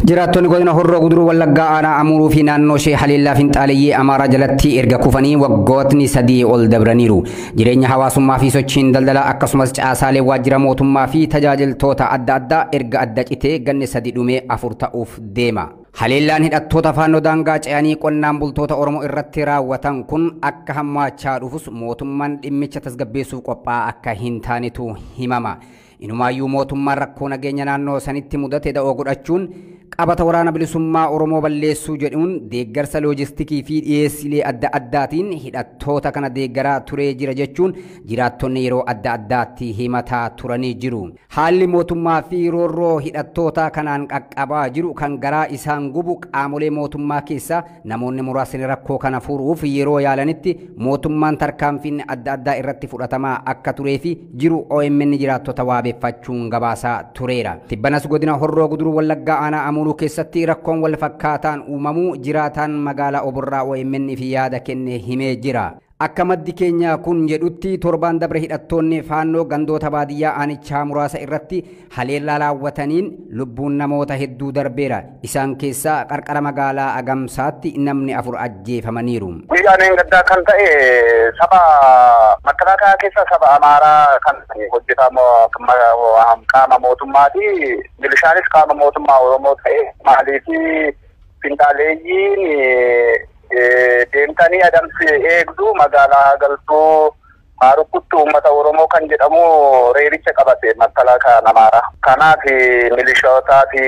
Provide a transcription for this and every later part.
Jiraattonni godina Horroo Guduruu Wallaggaa aanaa Amuruu fi naannoo ishee haleellaa finxaaleyyii Amaaraa jalatti erga kufanii waggootni 3 ol dabraniiru. Jireenya hawaasummaa fi sochiin daldalaa akkasumas caasaalee waajjira mootummaa fi tajaajiltoota adda addaa erga adda citee ganni 3 dhumee 4 ta'uuf deema. Haleellaan hidhattoota faannoo daangaa ce'anii qonnaan bultoota Oromoo irratti raawwatan kun akka hammaachaa dhufus mootummaan dhimmicha tasgabbeessuuf qophaa'aa akka hin taanetu himama. Inumaayyuu mootummaan rakkoo nageenya naannoo sanitti mudate da'oo godhachuun qabata waraana bilisummaa Oromoo balleessuu jedhuun deeggarsa loojistikii fi dhiyeessiilee adda addaatiin hidhattoota kana deeggaraa turee jira jechuun jiraattonni yeroo adda addaatti himataa turanii jiru. Haalli mootummaa fi roorroo hidhattoota kanaan qaqqabaa jiru kan garaa isaan gubu qaamolee mootummaa keessaa namoonni muraasni rakkoo kana furuuf yeroo yaalanitti mootummaan tarkaanfiin adda addaa irratti fudhatamaa akka turee fi jiru OMN jiraattota waabeffachuun gabaasaa tureera. Tibbanas godina Horroo Guduruu Wallaggaa aanaa Amuruu keessatti rakkoon wal fakkaataan uumamuu jiraataan magaalaa Oborraa OMN fi yaada kenne himee jira. Akka maddi keenya kun jedhutti torbaan dabre hidhattoonni faannoo gandoota baadiyyaa aanichaa muraasa irratti haleellaa raawwataniin lubbuun namoota hedduu darbeera. Isaan keessaa qarqara magaalaa Agamsaatti namni 4 ajjeefamaniiru. Guyyaan gaddaa kan ta'e saba makalaakaa keessa saba Amaaraa kan hojjetamu qaama mootummaati. Milishaanis qaama mootummaa Oromoo ta'e maaliif finxaaleeyyiin deemtanii adamsi eegduu magaalaa galtuu haarukuttu uummata Oromoo kan jedhamu reericha qabate makalaakaan Amaaraa. Kanaaf milishootaa fi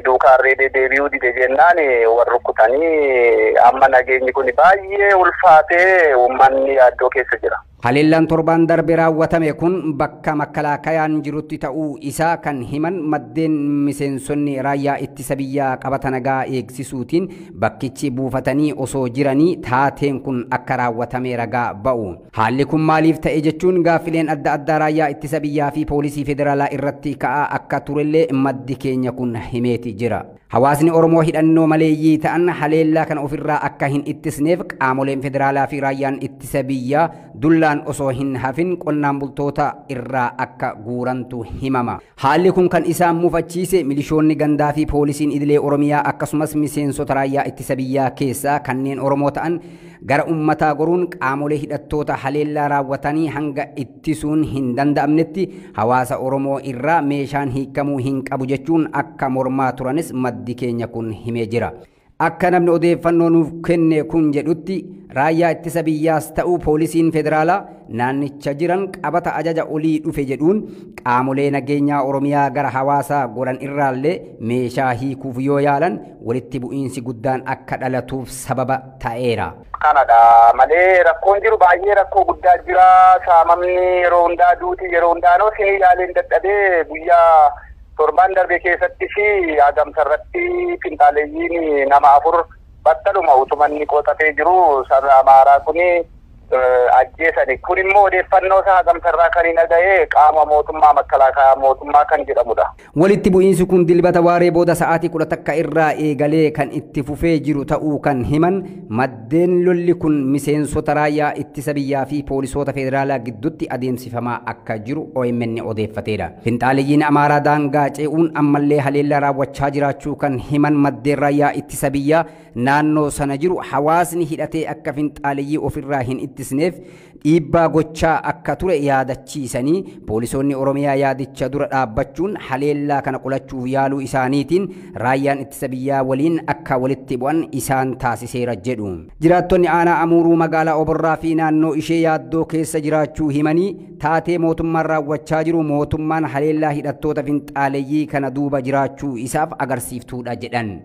duukaarree deebi'uu dide jennaan warri rukkutanii amma nageenyi kun baay'ee ulfaatee uummanni yaaddoo keessa jira. Haleellaan torbaan darbe raawwatame kun bakka makalaakayaan jirutti ta'uu isaa kan himan maddeen miseensonni raayyaa ittisa biyyaa qabata nagaa eegsisuutiin bakkichi buufatanii osoo jiranii taateen kun akka raawwatame ragaa ba'u. Haalli kun maaliif ta'e jechuun gaaffileen adda addaa raayyaa ittisa biyyaa fi poolisii federaalaa irratti ka'aa akka turellee maddi keenya kun himeeti jira. Hawaasni Oromoo hidhannoo maleeyyii ta'an haleellaa kana ofirraa akka hin ittisneef qaamoleen federaalaa fi raayyaan ittisa biyyaa dullaan osoo hin hafin qonnaan bultoota irraa akka guurantu himama. Haalli kun kan isaan mufachiise milishoonni gandaa fi poolisiin idilee Oromiyaa akkasumas miseensota raayyaa ittisa biyyaa keessaa kanneen Oromoo ta'an gara uummataa goruun qaamolee hidhattoota haleellaa raawwatanii hanga ittisuun hin danda'amnetti hawaasa Oromoo irraa meeshaan hiikamuu hin qabu jechuun akka mormaa turanis maddi keenya kun himee jira. Akka namni odeeffannoo nuuf kenne kun jedhutti raayyaa ittisa biyyaas ta'uu poolisiin federaalaa naannicha jiran qabata ajaja olii dhufe jedhuun qaamolee nageenyaa Oromiyaa gara hawaasaa goran irraallee meeshaa hiikuuf yoo yaalan walitti bu'iinsi guddaan akka dhalatuuf sababa ta'eera. Kanadha malee rakkoon jiru baay'ee rakkoo guddaa jira. Saamamni yeroo hundaa duuti yeroo hundaa noo sin ilaaleen dadhabee guyyaa torbaan darbe keessatti fi Agamsa irratti finxaaleeyyiin nama 4 battaluma utumanni qotatee jiru saba Amaaraa kuni ajjeesani. Kun immoo odeeffannoo isaa Agamsa irraa kan hin dhaga'e qaama mootummaa makalaakaa mootummaa kan jedhamudha. Walitti bu'iinsi kun dilbata waaree booda sa'aatii 11 irraa eegalee kan itti fufee jiru ta'uu kan himan maddeen lolli kun miseensota raayyaa ittisa biyyaa fi poolisoota federaalaa gidduutti adeemsifamaa akka jiru OMN odeeffateera. Finxaaleeyyiin Amaaraa daangaa ce'uun ammallee haleellaa raawwachaa jiraachuu kan himan maddeen raayyaa ittisa biyyaa naannoo sana jiru hawaasni hidhatee akka finxaaleeyyii ofirraa hin ittisneef dhiibbaa gochaa akka ture yaadachiisanii poolisoonni Oromiyaa yaadicha dura dhaabbachuun haleellaa kana qolachuuf yaaluu isaaniitiin raayyaan ittisa biyyaa waliin akka walitti bu'an isaan taasiseera jedhu. Jiraattonni aanaa Amuruu magaalaa Oborraa fi naannoo ishee yaaddoo keessa jiraachuu himanii taatee mootummaan raawwachaa jiru mootummaan haleellaa hidhattoota finxaaleeyyii kana duuba jiraachuu isaaf agarsiiftuudha jedhan.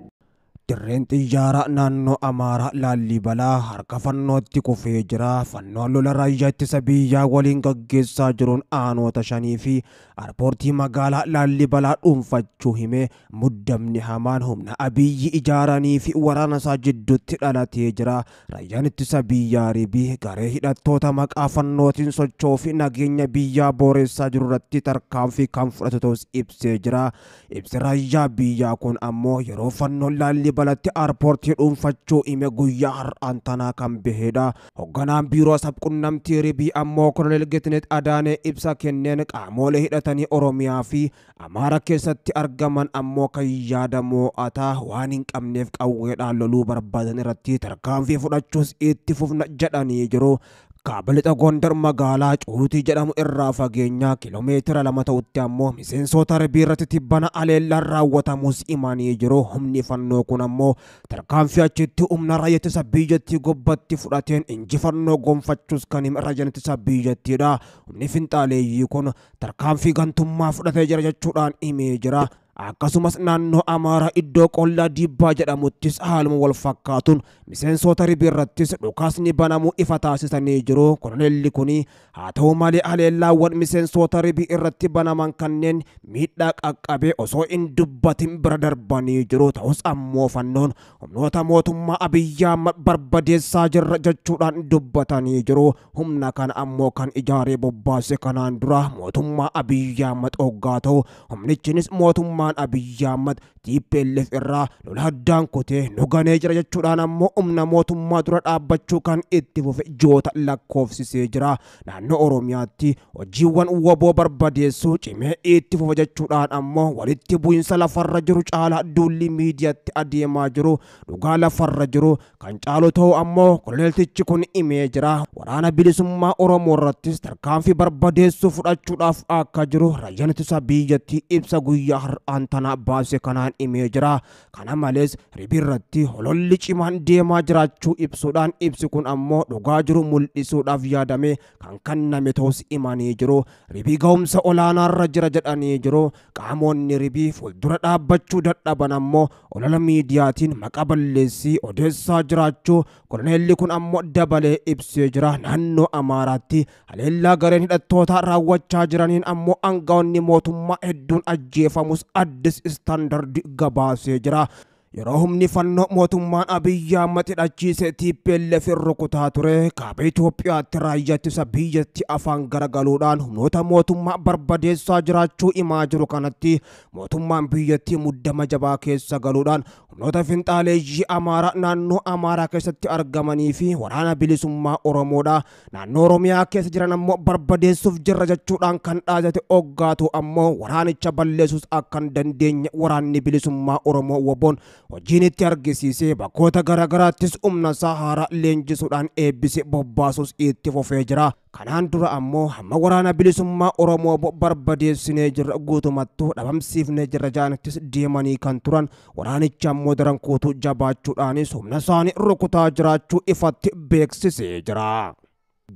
Dirreen xiyyaara naannoo Amaaraa Laallibalaa harka fannootti kufee jira. Fannoon lola raayyaa ittisa biyyaa waliin gaggeessaa jiruun aanoota 5 fi aarpoortii magaalaa Laallibalaa dhuunfachuu hime. Muddamni hamaan humna Abiyyi ijaaranii fi waraana isaa jidduutti dhalatee jira. Raayyaan ittisa biyyaa ribii garee hidhattoota maqaa fannootiin socho'uu fi nageenya biyyaa booressaa jiru irratti tarkaanfii kan fudhatu ta'us ibsee jira. Ibsi raayyaa biyyaa kun ammoo yeroo fannoon Laallibalaa Laallibalatti aarpoortii dhuunfachuu hime guyyaa har'aan tanaa kan bahedha. Hoogganaan biiroo sabquunnamtii Ribii ammoo Koloneel Getinet Adaanee ibsa kenneen qaamolee hidhatanii Oromiyaa fi Amaara keessatti argaman ammoo kan yaada mo'ataa waan hin qabneef qawweedhaan loluu barbaadan irratti tarkaanfii fudhachuus itti fufna jedhanii jiru. Kaaba lixa Gondar magaalaa Cuutii jedhamu irraa fageenya kiiloomeetira 2 ta'utti ammoo miseensota Ribii irratti tibbana haleellaan raawwatamus himanii jiru. Humni fannoo kun ammoo tarkaanfii achitti humna raayyaa ittisa biyyattii gobbatti fudhateen injifannoo gonfachuus kan hime raayyaan ittisa biyyattiidha. Humni finxaaleeyyii kun tarkaanfii gantummaa fudhatee jira jechuudhaan himee jira. Akkasumas naannoo Amaaraa iddoo qollaa Dibbaa jedhamuttis haaluma wal fakkaatuun miseensota Ribii irrattis dhukaasni banamuu ifa taasisanii jiru. Koloneelli kun haa ta'u malee haleellaawwan miseensota Ribii irratti banaman kanneen miidhaa qaqqabee osoo hin dubbatin bira darbanii jiru. Ta'us ammoo fannoon humnoota mootummaa Abiyyi Ahmad barbadeessaa jirra jechuudhaan dubbatanii jiru. Humna kana ammoo kan ijaaree bobbaase kanaan dura mootummaa Abiyyi Ahmad hoggaa ta'u humnichinis mootummaa Abiyyi Ahmad TPLF irraa lola addaan kutee nu ganee jira jechuudhaan ammoo humna mootummaa dura dhaabbachuu kan itti fufe ji'oota lakkoofsisee jira. Naannoo Oromiyaatti hojiiwwan waboo barbadeessuu cimee itti fufe jechuudhaan ammoo walitti bu'iinsa lafarra jiru caalaa duulli miidiyaatti adeemaa jiru dhugaa lafarra jiru kan caalu ta'u ammoo koloneeltichi kun himee jira. Waraana bilisummaa Oromoo irrattis tarkaanfii barbadeessuu fudhachuudhaaf akka jiru raayyaan ittisa biyyattii ibsa guyyaa har'aan tana baase kanaan himee jira. Kana malees Ribii irratti hololli cimaan deemaa jiraachuu ibsuudhaan ibsi kun ammoo dhugaa jiru mul'isuudhaaf yaadame kan kenname ta'us himanii jiru. Ribii ga'umsa olaanaarra jira jedhanii jiru. Qaamonni Ribii fuuldura dhaabbachuu dadhaban ammoo olola miidiyaatiin maqaa balleessii odeessaa jiraachuu koloneelli kun ammoo dabalee ibsee jira. Naannoo Amaaraatti haleellaa gareen hidhattoota raawwachaa jiraniin ammoo aangawoonni mootummaa hedduun ajjeefamus Addis Standard gabaasee jira. Yeroo humni fannoo mootummaan Abiyyi Ahmad hidhachiise TPLF rukutaa ture kaaba Itoophiyaatti raayyaa ittisa biyyatti afaan garagaluudhaan humnoota mootummaa barbadeessaa jiraachuu himaa jiru kanatti mootummaan biyyattii muddama jabaa keessa galuudhaan humnoota finxaaleeyyii Amaaraa naannoo Amaaraa keessatti argamanii fi waraana bilisummaa Oromoodha naannoo Oromiyaa keessa jiran ammoo barbadeessuuf jirra jechuudhaan kan dhaadate hoggaatu ammoo waraanicha balleessuus akka hin dandeenye waraanni bilisummaa Oromoo waboon hojiin itti argisiisee bakkoota garaagaraattis humna isaa haaraa leenjisuudhaan eebbise bobbaasus itti fufee jira. Kanaan dura ammoo hamma waraana bilisummaa Oromoo barbadeessinee jirra guutumattuu dhabamsiifnee jirra jaanittis deemanii kan turan waraanicha ammoo daran kuutuu jabaachuudhaanis humna isaanii rukutaa jiraachuu ifatti beeksisee jira.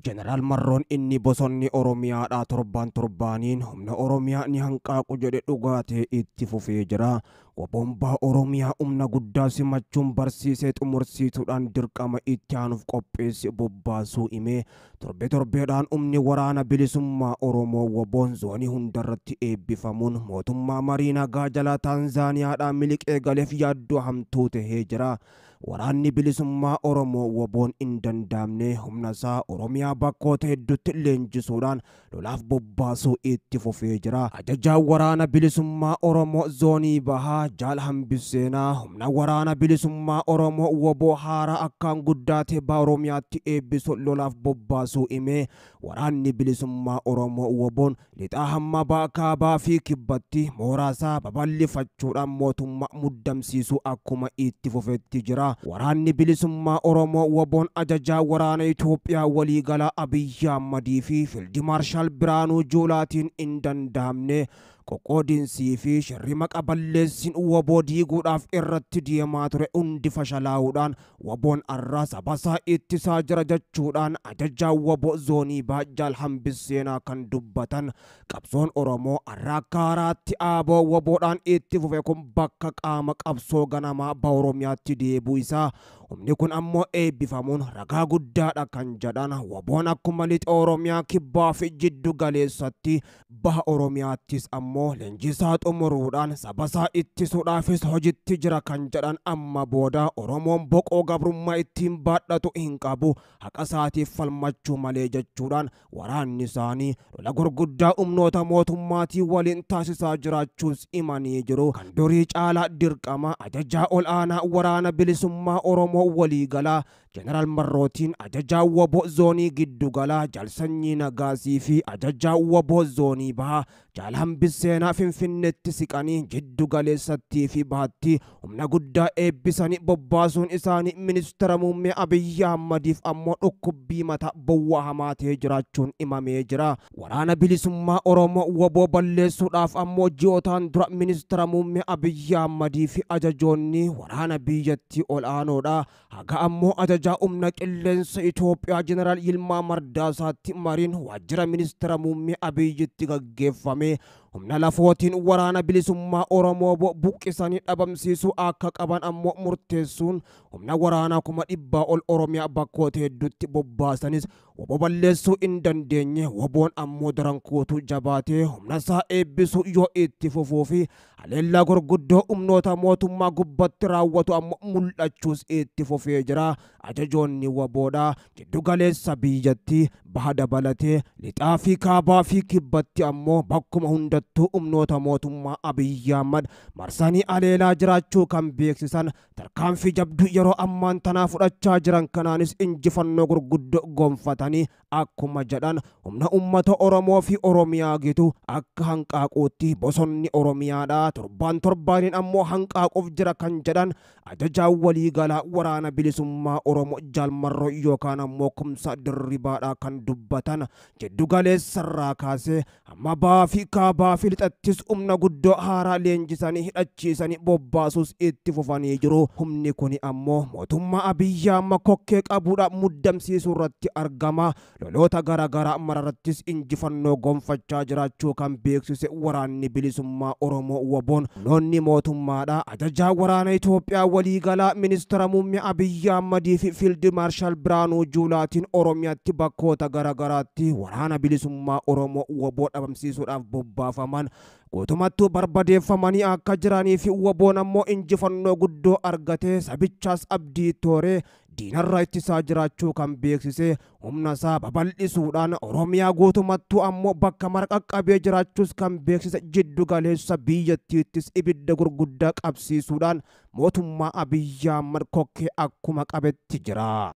Jeneraal Marroon inni bosonni Oromiyaadhaa torbaan torbaaniin humna Oromiyaa ni hanqaaqu jedhe dhugaatee itti fufee jira. Wabombaa Oromiyaa humna guddaa simachuun barsiisee xumursiisuudhaan dirqama itti aanuuf qopheesse bobbaasuu himee torbe torbeedhaan humni waraana bilisummaa Oromoo waboon zoonii hundarratti eebbifamuun mootummaa marii nagaa jala Taanzaaniyaadhaan miliqee galeef yaaddoo hamtuu tahee jira. Waraanni bilisummaa Oromoo waboon hin danda'amne humna isaa Oromiyaa bakkoota hedduutti leenjisuudhaan lolaaf bobbaasuu itti fufee jira. Ajajaan waraana bilisummaa Oromoo zoonii bahaa Jaal Hambiseenaa humna waraana bilisummaa Oromoo waboo haaraa akkaan guddaa ta'e baha Oromiyaatti eebbisu lolaaf bobbaasuu himee waraanni bilisummaa Oromoo waboon lixaa hamma baha kaabaa fi kibbatti mooraasaa babal'ifachuudhaan mootummaa muddamsiisuu akkuma itti fufetti jira. Waraanni bilisummaa Oromoo waboon ajajaa waraana Itoophiyaa waliigalaa Abiyyi Ahmadii fi Fiildi Maarshaal Biraanuu Juulaatiin hin danda'amne qoqqoodiinsii fi shirri maqa balleessiin waboo diiguudhaaf irratti deemaa ture hundi fashalaa'uudhaan waboon arraa sabasaa ittisaa jira jechuudhaan ajajaa waboo zoonii baha Jaal Hambiseenaa kan dubbatan qabsoon Oromoo arraa akka haaraatti aaboo waboodhaan itti fufe kun bakka qaama qabsoo ganamaa baha Oromiyaatti deebuu isaa Humni kun ammoo eebbifamuun ragaa guddaadha kan jedhan WBOn akkuma lixa Oromiyaa kibbaa fi jiddu galeessatti baha Oromiyaattis ammoo leenjisaa xumuruudhaan sabasaa ittisuudhaafis hojitti jira kan jedhan amma booda Oromoon boqoo gabrummaa ittiin baadhatu hin qabu haqa isaatiif falmachuu malee jechuudhaan waraanni isaanii lola gurguddaa humnoota mootummaatii waliin taasisaa jiraachuus himanii jiru. Kan durii caalaa dirqama ajajaa ol aanaa waraana bilisummaa Oromoo waliigalaa Jeneraal Marrootiin ajajaa WBO zoonii giddugalaa Jaalsanyii Nagaasii fi ajajaa WBO zoonii bahaa Jaal Hambiseenaa Finfinneetti siqanii jiddugaleessattii fi bahatti humna guddaa eebbisanii bobbaasuun isaanii ministeera muummee Abiyyi Ahmadiif ammoo dhukkubbii mataa bowwaa hamaa ta'ee jiraachuun himamee jira. Waraana bilisummaa Oromoo WBO balleessuudhaaf ammoo ji'ootaan dura ministeera muummee Abiyyi Ahmadii fi ajajoonni waraana biyyattii ol aanoodha. Haga ammoo ajajaa humna qilleensa Itoophiyaa Jeneraal Yilmaa Mardaasaatti mariin waajjira ministeera muummee Abiyyitti gaggeeffame humna lafootiin waraana bilisummaa Oromoo buqqisanii dhabamsiisuu akka qaban ammoo murteessuun humna waraanaa 100,000 ol Oromiyaa bakkoota hedduutti bobbaasanis WBO balleessuu hin dandeenye. WBOn ammoo daran kuutuu jabaatee humna isaa eebbisuu yoo itti fufuu fi haleellaa gurguddoo humnoota mootummaa gubbatti raawwatu ammoo mul'achuus itti fufee jira. Ajajoonni WBOdha jiddugaleessa biyyattii baha dabalatee lixaa fi kaabaa fi kibbatti ammoo bakkuma hundattuu humnoota mootummaa Abiyyi Ahmad marsanii haleelaa jiraachuu kan beeksisan tarkaanfii jabduu yeroo ammaan tanaa fudhachaa jiran kanaanis injifannoo gurguddoo gonfatanii akkuma jedhan humna uummata Oromoo fi Oromiyaa gitu akka hanqaaquutti bosonni Oromiyaadha torbaan torbaaniin ammoo hanqaaquuf jira kan jedhan ajajaa waliigalaa waraana bilisummaa Oromoo Jaal Marroo yookaan ammoo Kumsaa Dirribaadha kan dubbatan jiddugaleessarraa kaasee amma bahaa fi kaabaa fi lixattis humna guddoo haaraa leenjisanii hidhachiisanii bobbaasuus itti fufanii jiru. Humni kun ammoo mootummaa Abiyyi Ahmad kokkee qabuudha muddamsiisuu irratti argama. Loloota garaagaraa mararrattis injifannoo gonfachaa jiraachuu kan beeksise waraanni bilisummaa Oromoo WBOn humnoonni mootummaadha ajajaa waraana Itoophiyaa waliigalaa ministeera muummee Abiyyi Ahmadii fi Fiild Maarshaal Biraanuu Juulaatiin Oromiyaatti bakkoota garaagaraatti waraana bilisummaa Oromoo WBO dhabamsiisuudhaaf bobbaafaman guutummattuu barbadeeffamanii akka jiranii fi WBOn ammoo injifannoo guddoo argatee sabichaas abdii tooree diinarraa ittisaa jiraachuu kan beeksise humna isaa babal'isuudhaan Oromiyaa guutumattuu ammoo bakka mara qaqqabee jiraachuus kan beeksise jiddugaleessa biyyattiittis ibidda gurguddaa qabsiisuudhaan mootummaa Abiyyi Ahmad kokkee akkuma qabetti jira.